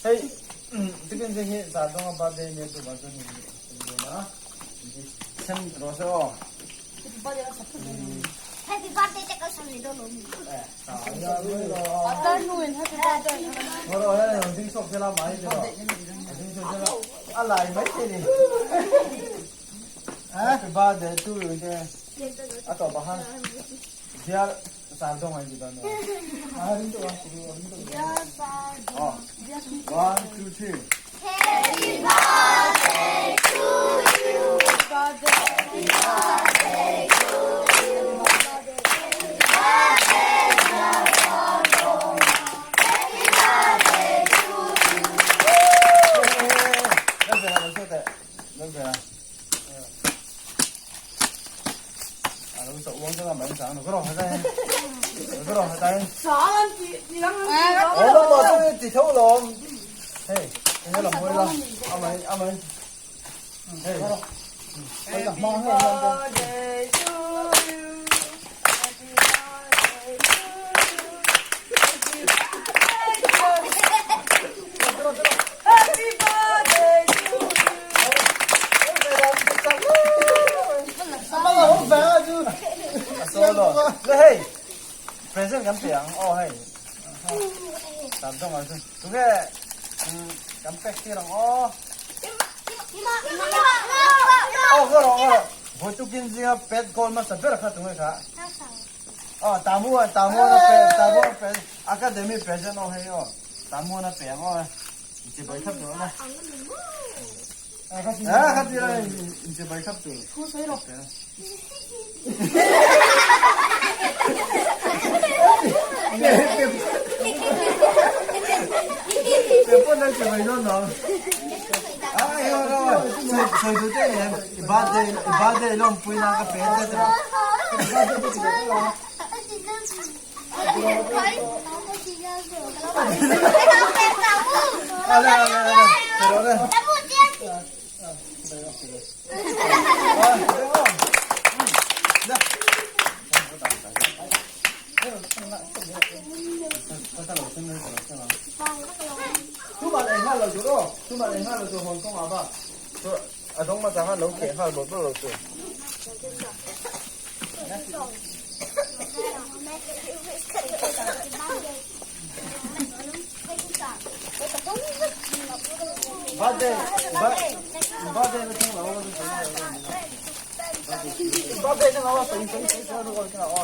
Hei tukin zing hi Zardawnga birthday nia chuvang chuan hei hi a sawi dawn a, sen rawh se aw. Happy birthday te ka sawi leh dawn lo mi. Ding chhuak sela mai te rawh. Ding chhuak sela a lai mai thei ni. Happy birthday to you te a tawp ah khan biar Sardong ai ti dawn nia. Aw one two three. Happy birthday to you. Happy birthday to you. Happy birthday Sardong. Happy birthday to you. Lal ve la lo saw teh. Lal ve la. A lo chauh uang chuan a mai chang lo ka rawh hatai ka rawh hatai Aw lo ma chu ti tho lawm hei enge lam hawi la a mai a mai hei hei ka hma hei Happy birthday to you hei present kan pe ang aw hei tam dong ang chu tunge kan pek tir ang aw aw ka rawh ka rawh votukin zinga pet goal hmasa ber kha tunge kha aw tamu tamu na pe tamu pe academy present aw hei aw tamu na pe ang aw chibai thap tur na a kha ti lai chibai thap tur pe pon na chibai no no ai ho ho soi tu te em birthday birthday lom pui na ka pe te te Ale ale ale pero ale A dawng hmasa khan lo kheh nghal bawk bawk lo chu. Birthday, birthday na chung lo birthday na lo sai sai sai sai lo ka o.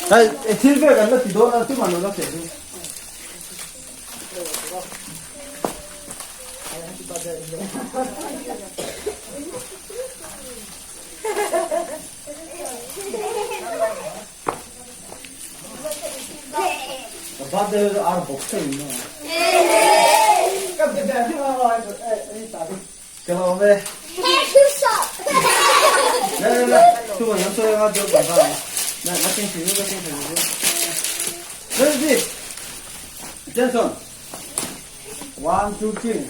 Hei, thil vel kan la ti dawn a, tuman lo la feh chu. Birthday ar bawk thei in Ka lawm e. Le le le, tu man lam sawi anga deuh ban ban. Na na keng thei ka keng thei lu. Le le Jenson. 1 2 3.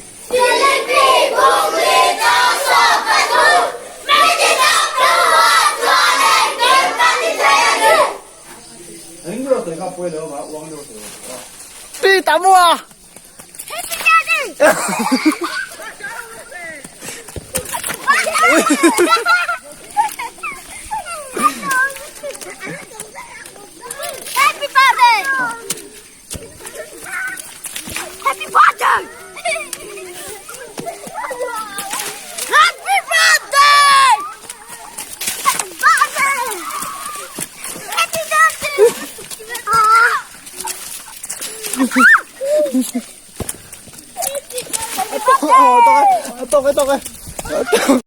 Pi ta mua. Happy birthday! Happy birthday! Happy birthday! Happy birthday! Happy birthday! A tawk e, a tawk e, a tawk e.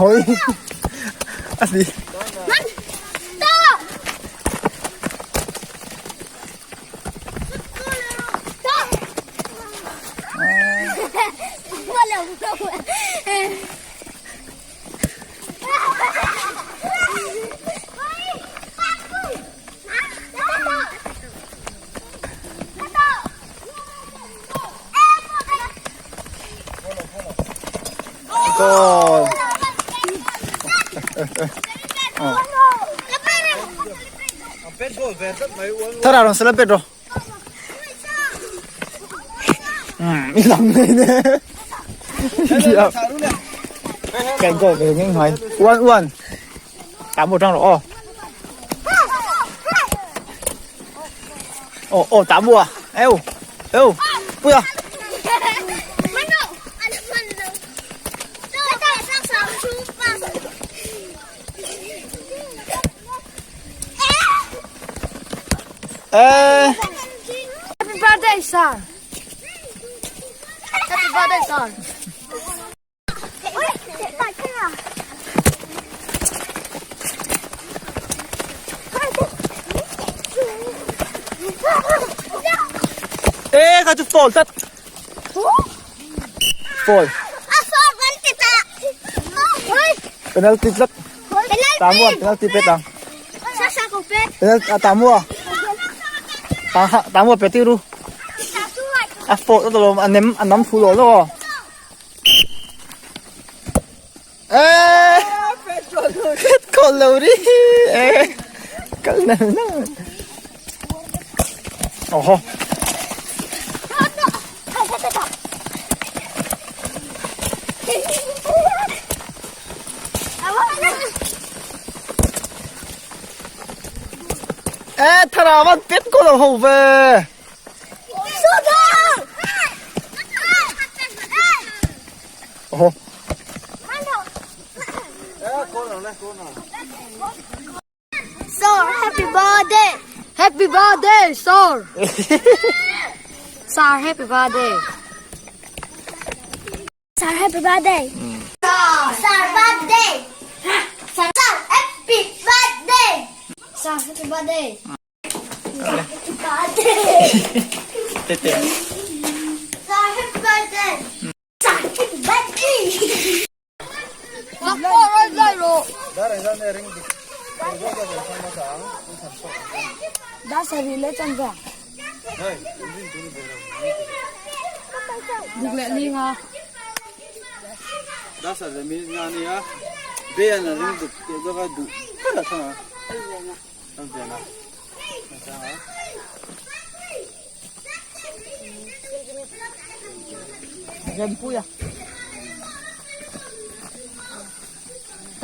Hoi. A si. Goal. Thara ron celebrate ro. Mi lam nei ne. Cái goal về những người. One one. Tám một trong rồi. Ô. Ô ô tám mùa. Êu. Êu. Bui à. Ê. Happy birthday, sir. Happy birthday, sir. Ê, kha chu fall tlat. Fall. Penalty tlat. Tamu penalty pet ang. Penalty tamu ah. Tamu pet ru. A fall tlat alawm a nem a nam thu lo lo. Ê. Pet goal lo ri. Ê. Kal nal nal. Oho. Ê, thằng mà pet goal lo ho ve. Oho. Sir, happy birthday! Happy birthday, sir! Sir, happy birthday! Sir, happy birthday! Sir, birthday! Sir, happy birthday! Sir, happy birthday! Happy birthday! Tete. Sir, happy birthday! Sir, happy birthday!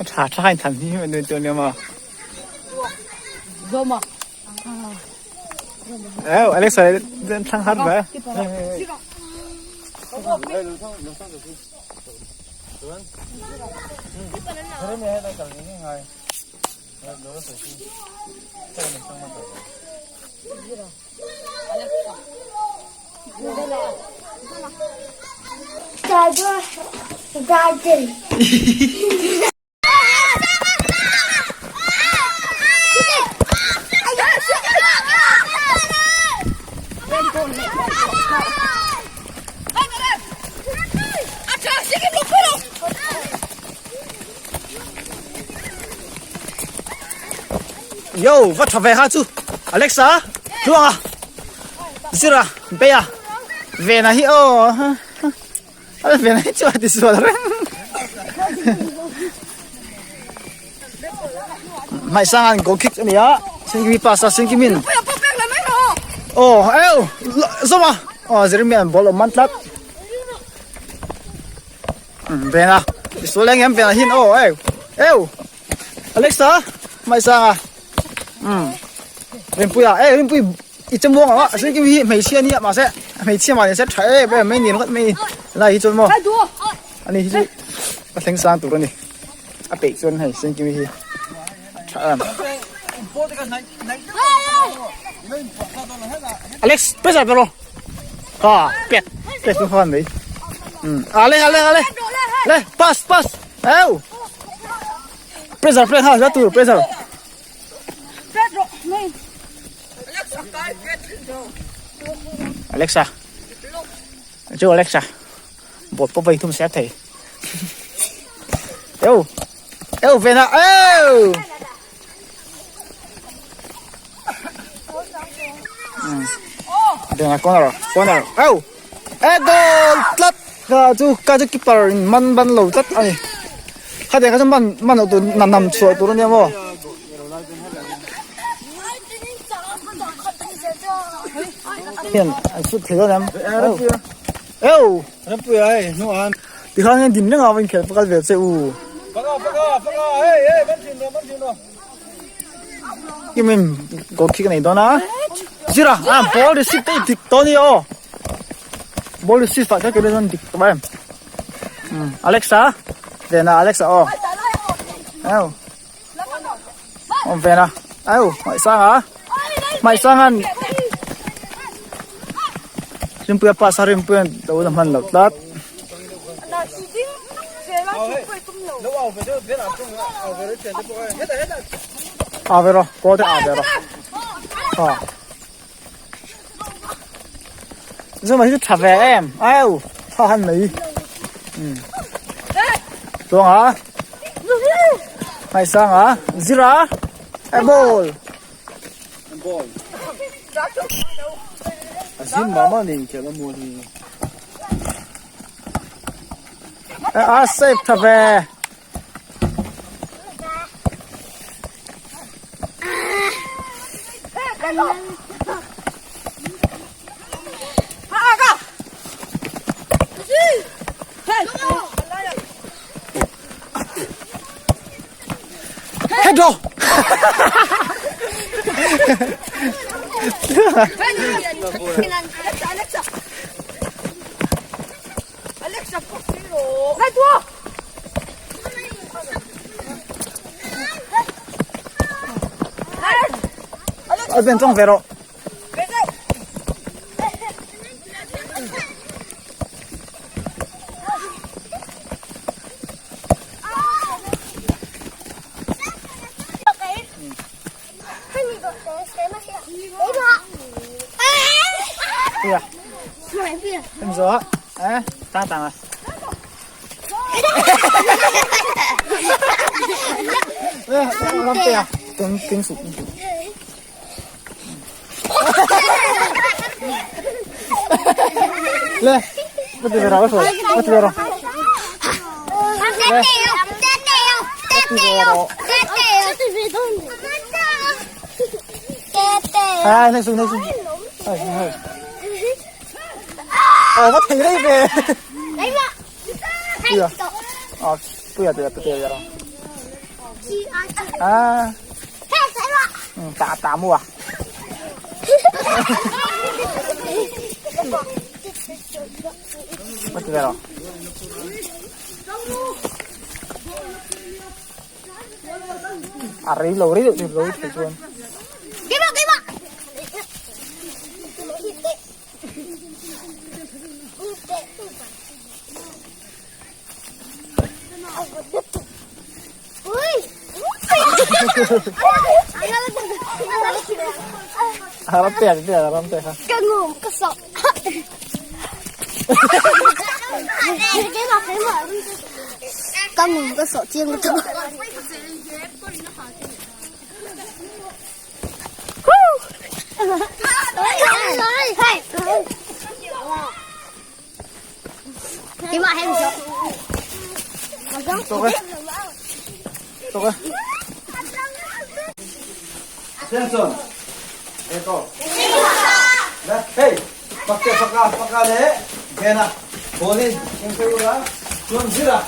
Tha tha in than hi mà nuôi tiêu mà. Ê, Alex ơi, thằng hát về. Birthday. Yo, vắt thà về ha chú. Alexa, chú à. Zira, bé à. Về này hi ô. Về này chú thì sửa rồi. Mày sang ăn goal kick này á. Xin kimi pass à, xin kimin. Oh, eo, zoma. Oh, zira mi an ball man tlat. Về na. Số lên em về na hin oh, eo. Eo. Alexa, mày sang à. Rinpui à, ê Rinpui. I chamuang ang a a sengkim hi hmeichhia ania mahse hmeichhia mah nise tha em em mai ni ringawt mai lai hi chuan maw ani hi chu a thleng sang tur ani a peih chuan hei sengkim hi a tha em Alex pressure pe rawh ha pet pet chu khan mai um ale ale ale le pass pass eu pressure pe ha la tur pressure Alexa Chú Alexa Bột có vây thum xếp thầy Êu Êu về nào Êu Về corner corner Êu Ê goal tlat Ka chu ka chu keeper in man ban lo tlat ani Khatiang kha chu man man loh tur nam nam chhuah tur ania maw. Hian an sut thei dawn em? Eu! Rampuia hei hnuah han. Tikhan hian din reng a va inkhel pakal ve che u. Panga panga panga hei hei man thin rawh man thin rawh. Kim in goal kick a nei dawn a. Zira a ball receive te i dik tawh a ni aw. Ball receive ah kher kher chuan dik tawh em. Alexa Vena Alexa aw. Eu. Awm Vena. Eu Hmaisanga. Hmaisangan Rimpuia pass a Rimpuia lo la hman lo tlat. A ve rawh kawl te a ve rawh. Ha. Zuma hi chu tha ve em au tha han mai chuang a hmaisang a zira a ball ball a zin mama ni inkhel a muan hi a save tha ve. Hết rồi. Ở bên trong về rồi. Em gió. Ê, ta tàng à. Ê, ram te à. Tiếng tiếng sụp. Le, bắt về rồi, bắt rồi, bắt về rồi. À, này xuống, này xuống. Ê, ê. Ờ, bắt thấy đấy về. Bây giờ. Ờ, bây giờ từ từ từ rồi. À. Ừ, tạ tạ mua à? Bắt về rồi. À, rỉ lẩu rỉ được rồi thì luôn. À, ram te te ram te ha. Tawk e. Tawk e. Samson Eto Le hey pakte paka paka le Vena ball in eng phei ula chuan zira.